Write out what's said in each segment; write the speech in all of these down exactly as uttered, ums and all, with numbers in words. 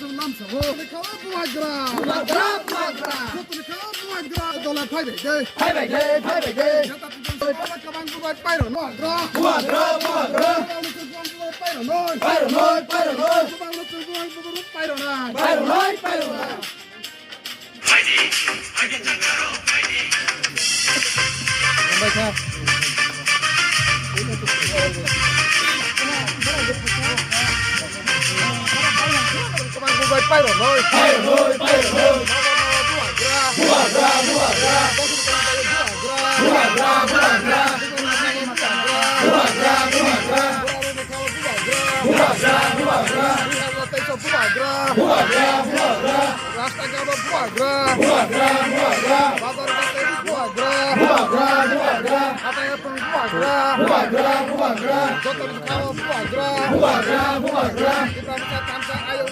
Lamsa ho. Bubagra. Bubagra, bubagra. Bubagra. Dole phai bai de. Phai bai de, phai bai de. Jata tu jong sabala kabang bubai pairo no agra. Bubagra, bubagra. Bubagra tu bubai pairo no. Pairo no, pairo no. Bubagra tu bubai bubai pairo na. Pairo no, pairo no. Rasta gaba bubagra. Bubagra, bubagra. Bazar gate bubagra. Bubagra, bubagra. Hatai apung bubagra. Bubagra, bubagra. Joto bwkha o bubagra. Bubagra, bubagra. Tipra bwkha thansa ayuk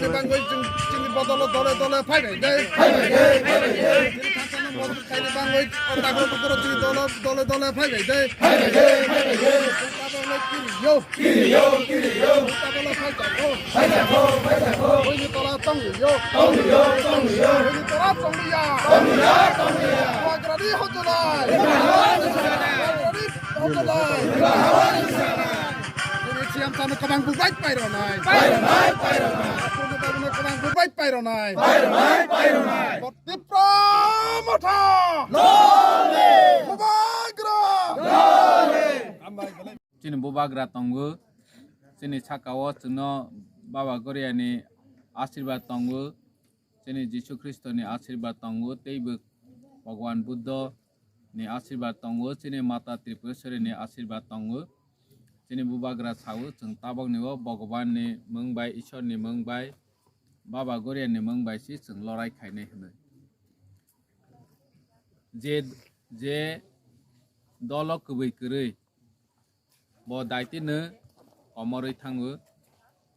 ni bangwi chwng, chini bodolo dole dole phai bai de. Phai bai de, phai bai de. Chini thansa no bodol khaini bangwi o takhuk bukhuk chini dolo, dole dole phai bai de. Phai bai de, phai bai de. Chwng tabok le kiri yo. Kiriyo, kiriyo. Tabala phaikha kho. Phaikha kho, phaikha kho. Buini tola tongriyo. Tongriyo, tongriyo. Buini tola tongriya. Tongriya, tongriya. Bubagrani hojolai. Bubagrani hojolai. Bubagrani hojolai. Buini siyam sano kabang bubai paironai. Paironai, paironai. Buini babuni kabang bubai paironai. Paironai, paironai. Tipra Motha. Lale. Bubagra. Lale. Chini bubagra tongo, chini saka o chwngno Baba Goriani asirwad tongo, chini Jisu Khristoni asirwad tongo, teibo Bhagwan Buddho ni asirwad tongo, chini Mata Tripureshwari ni asirwad tongo. Chini bubagra sao chwng tabokni o Bhagwan ni mung bai, Ishwar ni mung bai, Baba Goriani mung bai se chwng lorai khainai hwnwi. Je, je dolo kwbwi kwrwi bo daitino komorwi thango.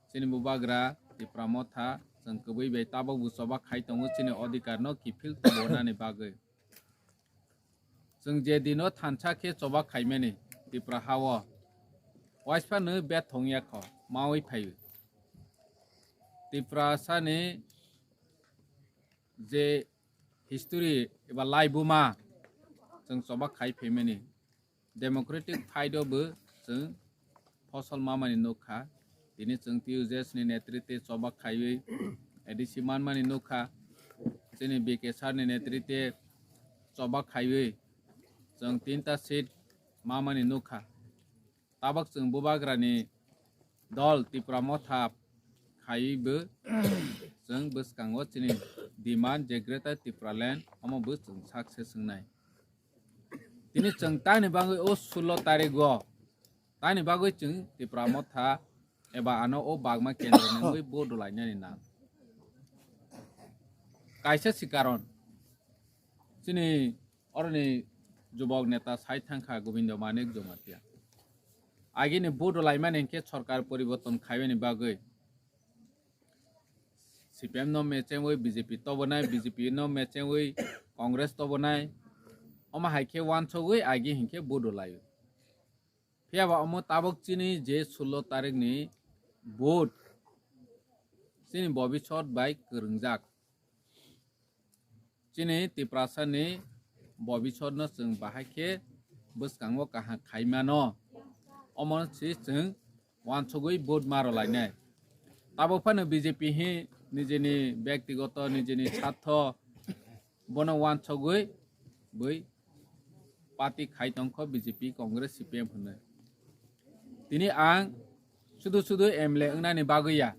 Chini bubagra Tipra Motha chwng kwbwi bai tabok bo choba khai tongo chini odhikar no kiphil tubunani bagwi. Chwng je dino thansa khe choba khaimani Tipra hao waisphano bethong ya kho maui phaio. Tiprasani je history eba laibuma chwng choba khai phaimani. Democratic fight o bo chwng phosol mamani nukha. Tini chwng T U J S ni netrite choba khaiwi A D C manmani nukha. Chini B K sir ni netrite choba khaiwi chwng tinta seat mamani nukha. Tabok chwng bubagrani dol Tipra Motha khaiwi bo chwng bwskango chini demand je Greater Tipraland omo bo chwng success wngnai. Tini chwng tani bagwi o sullo tarik o tani bagwi chwng Tipra Motha eba ano o bagma kendro nangwi vote rwlainani nang. Kaisa si karon chini oroni jubok neta sai thangkha Gobindo Manik Jamatia. Agini vote rwlaimani hinkhe sorkar poriborton khaimani bagwi C P M no mechengwi B J P tobonai, B J P no mechengwi Congress tobonai. Omo hai khe wansogwi agi hinkhe vote rwlaio. Phiyaba omo tabok chini je sullo tarikni vote chini bobisot bai kwrwngjak. Chini Tiprasani bobisotno chwng bahai khe bwskango kaham khaimano. Omono se chwng wansugwi vote ma rwlainai. Tabok phano B J P hi nijini byaktigoto, nijini sartho bono wansugwi bui party khai tongkho B J P, Congress, C P M hwnwi. Tini ang sudu sudu M L A wngnani bagwi ya.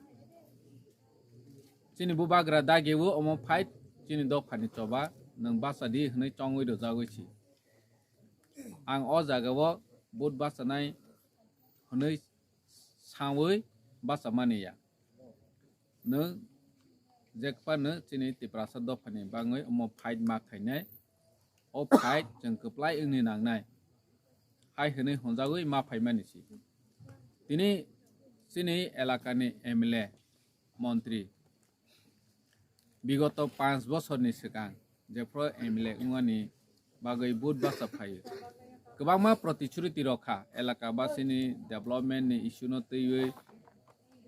Chini bubagra dagi o omo fight chini dophani choba nwng basa di hwnwi chongwi rwjagwi si. Ang o jaga o vote bachanai hwnwi sawi bachamani ya. Nwng jekphano chini Tiprasa dophani bagwi omo fight ma khainai. O fight chwng kwplai wngni nangnai hai hwnwi hwnjagwi ma phaimani si. Tini chini elakani M L A, montri bigoto panch bosorni swkang jephru M L A wngmani bagwi vote bacha phaio. Kwbangma protichruti rokha elaka basini development ni issue no twiwi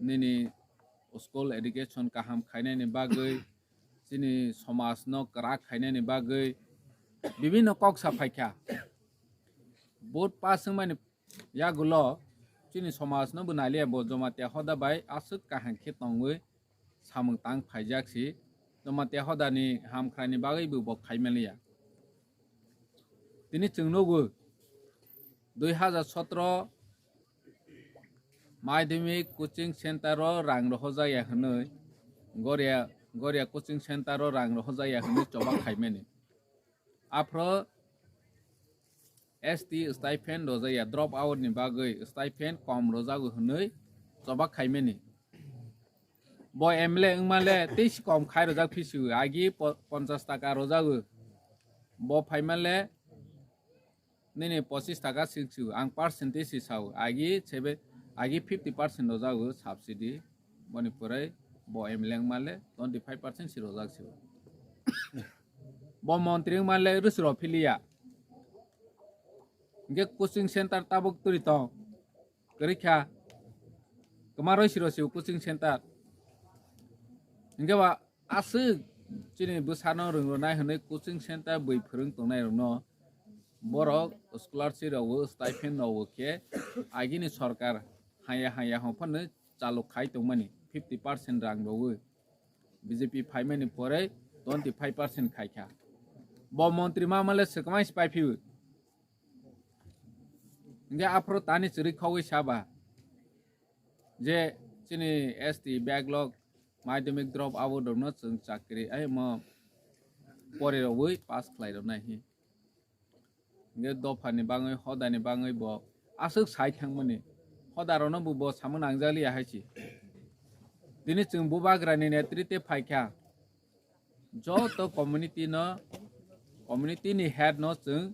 nini school education kaham khainani bagwi, chini somajno kwrak khainani bagwi bibinno kok sa phaikha. Vote pass wngmani yagulo chini somajno bo naliya, bo Jamatia hoda bai aswk kaham khe tongwi samung tang phaijak si, Jamatia hodani hamkhrani bagwi bo bo khaimaliya. Tini chwng nugo, dui hazar sotro madhyamik coaching center o rang rohorjakya hwnwi, Goria, Goria coaching center o rang rohorjakya hwnwi choba khaimani. Aphro S T stipend rojak ya, drop out ni bagwi stipend kom rojago hwnwi choba khaimani. Bo M L A wngmale tei si kom khai rojak phisiwi, agi po-, ponchas taka rojago. Bo phaimale nini pochis taka singsiwi, ang percentage si sao, agi sebe, agi fifty percent rojago subsidy, boni pore bo M L A wngmale twenty five percent si rojak siwo. Bo montri wngmale rwsiro philiya. Hingke coaching center tabuk turi tong. Kwrwi kha. Kwma roi siro sio coaching center. Hingke ba aswk chini bwsano rwngronai hwnwi coaching center bui phwrwng tongnai rokno borok scholarship rokbo stipend rokbo khe agini sorkar haya haya hongphano chalok khai tongmani fifty percent rang rogwi. B J P phaimani pore twenty five percent khai kha. Bo montri ma male swkmai si pai phiwi. Hingke aphro tani chwrwi khogwi saba je chini S T backlog madhyamik drop out rokno chwng chakri ai mo pore rogwi pass khlai roknai hi. Hingke dophani bagwi, hodani bagwi bo aswk sai thangmani. Hodarokno bo, bo samung nangjaliya hai si. Tini chwng bubagrani netrite phaikha. Joto community no, community ni head no chwng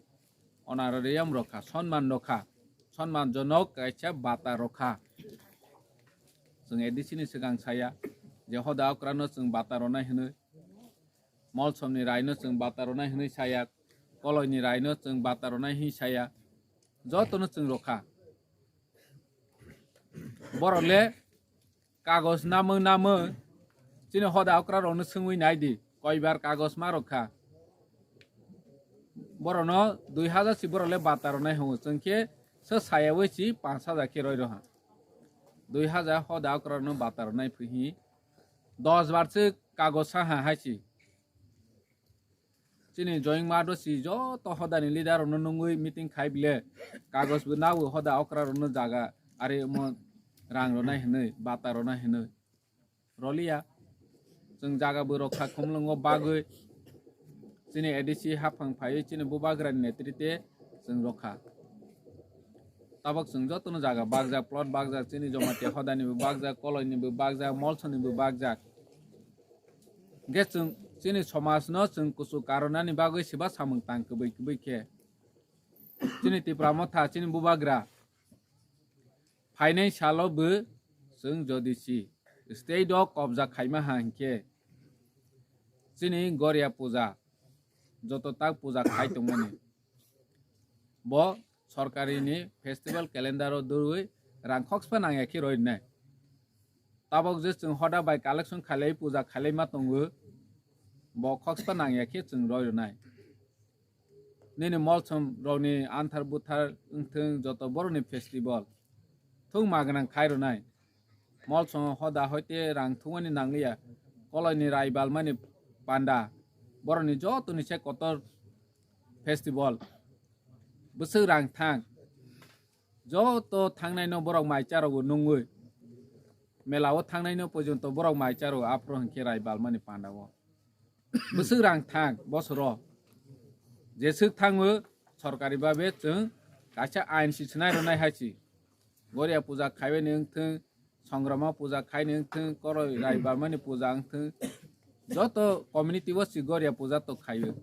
honorarium rokha, sonman rokha, sonman jonok kaisa bata rokha. Chwng A D C ni swkang saya je hoda okra no chwng bata ronai hwnwi. Molsomni raino chwng bata ronai hwnwi saya, koloini raino chwng bata ronai hwnwi saya, jotono chwng rokha. Borok le kagos namung namung chini hoda okra rokno swngwi nai di, koibar kagos ma rokha. Borokno dui hazar si borok le bata ronai hwngo, chwng khe se sayawi si panch hazar khe roi roha. Dui hazar hoda okra rokno bata ronai phi hi dos bar se kagos ha ha hai si. Chini joying mato si joto hodani leader rokno nungwi meeting khai bile kagos bo nawi hoda okra rokno jaga ari omo rang ronai hinwi bata ronai hinwi roliya. Chwng jaga bo rokha khumlwngo bagwi chini A D C haphang phaiwi chini bubagrani netrite chwng rokha. Tabok chwng jotono jaga bakjak, plot bakjak, chini Jamatia hodani bo bakjak, koloini bo bakjak, molsoni bo bakjak. Hingke chwng chini somajno chwng kuchuk karonani bagwi siba samung tang kwbwi kwbwi khe. Chini Tipra Motha, chini bubagra phainai salo bo chwng jodi si state o kobja khaima ha hinkhe chini Goria puja joto tak puja khai tongmani. Bo sorkarini festival calendar o dwrwi rang khoksa nangya khe roi rwnai. Tabok je chwng hoda bai collection khailai puja khailai ma tongo, bo khoksa nangya khe chwng roi rwnai. Nini molsom rokni anthar buthar wngthwng joto borokni festival thung ma gwnang khai rwnai. Molsongo hoda hoite rang thumani nangliya, koloini rai balmani panda, borokni jotoni se kotor festival. Bwswk rang thang, joto thangnaino borok mai charogo nungwi, melao thangnaino porjonto borok mai charogo, aphuru hinkhe rai balmani pandao. Bwswk rang thang bosoro. Jeswk thango sorkari babe chwng kaisa ain si swnai rwnai hai si. Goria puja khaibani wngthwng, songrama puja khaini wngthwng, koroi rai balmani puja wngthwng, joto community o si Goria puja to khaio.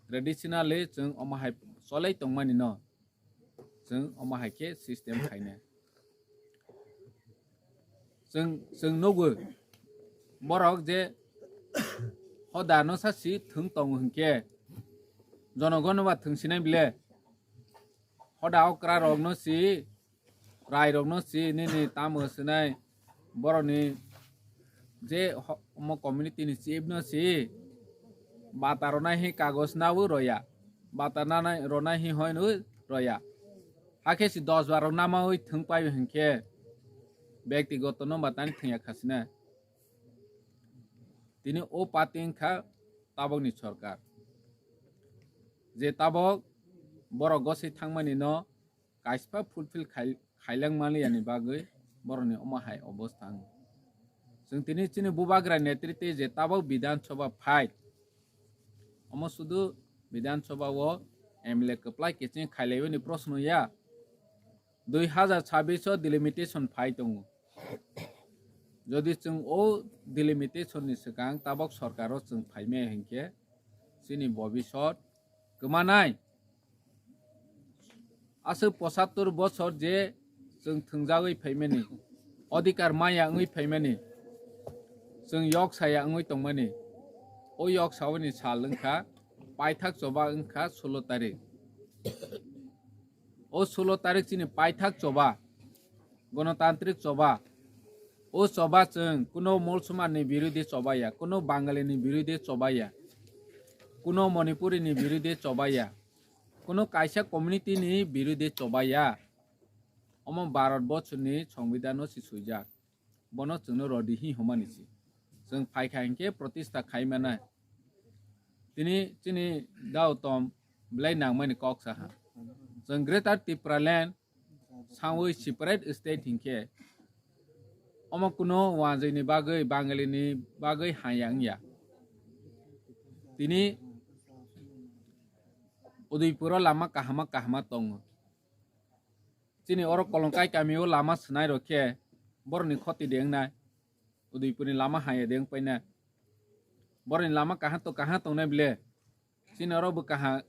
Traditionally chwng omo hai cholai tongmani no. Chwng omo hai khe system khaina. Chwng, chwng nugo, borok je hoda no sa si thwng tongo hinkhe, jonogon no ba thwng sinai bile, hoda okra rok no si, rai rok no si, nini tamo sinai, borok ni Je ho-, omo community ni chief no si bata ronai hi kagos nawi roya, bata nanai ronai hi hoi nwi roya. Hakhe si dos bar rok namawi thwng paio hinkhe, byaktigoto no ba tani thwngya khasina. Tini o party wngkha tabokni sorkar. Je tabok borok goswi thangmani no kaisa fulfill khai-, khailang manliyani bagwi borokni omo hai obostha wng. Chwng tini chini bubagra netritwi je tabok Bidhan Sabha phai, omo sudu Bidhan Sabha o M L A kwplai kiching khailaibani proshno ya. Dui hazar chabbish o delimitation phai tongo. Jodi chwng o delimitation ni swkang tabok sorkar o chwng phaimaya hinkhe chini bobisot kwmanai. Aswk pochattor bochor je chwng thwngjagwi phaimani, odhikar maya wngwi phaimani, chwng yok saya wngwi tongmani. O yok saoni sal wngkha paithak choba wngkha sullo tarik. O sullo tarik chini paithak choba, gonotantrik choba. O choba chwng kuno Molsomani birudi choba ya, kuno Bangali ni birudi choba ya, kuno Manipuri ni birudi choba ya, kuno kaisa community ni birudi choba ya. Omo Bharat bochor ni Songbidan o si swijak. Bono chwngno rodi hi hwnmani si. Chwng phaikha hinkhe protesta khai mano. Tini chini Gautam belai nangmani kok saha. Chwng Greater Tipraland sangwi separate state hinkhe omo kuno wanjwini bagwi, Bangali ni bagwi haya wngya. Tini Udaipur o lama kahama kahama tongo. Chini oro Kolongkai kami o lama swnai rok khe borokni khoti de wngnai. Udaipur ni lama haya de wngpaina. Borokni lama kaham to kaham tongnai bile. Chini oro bo kaham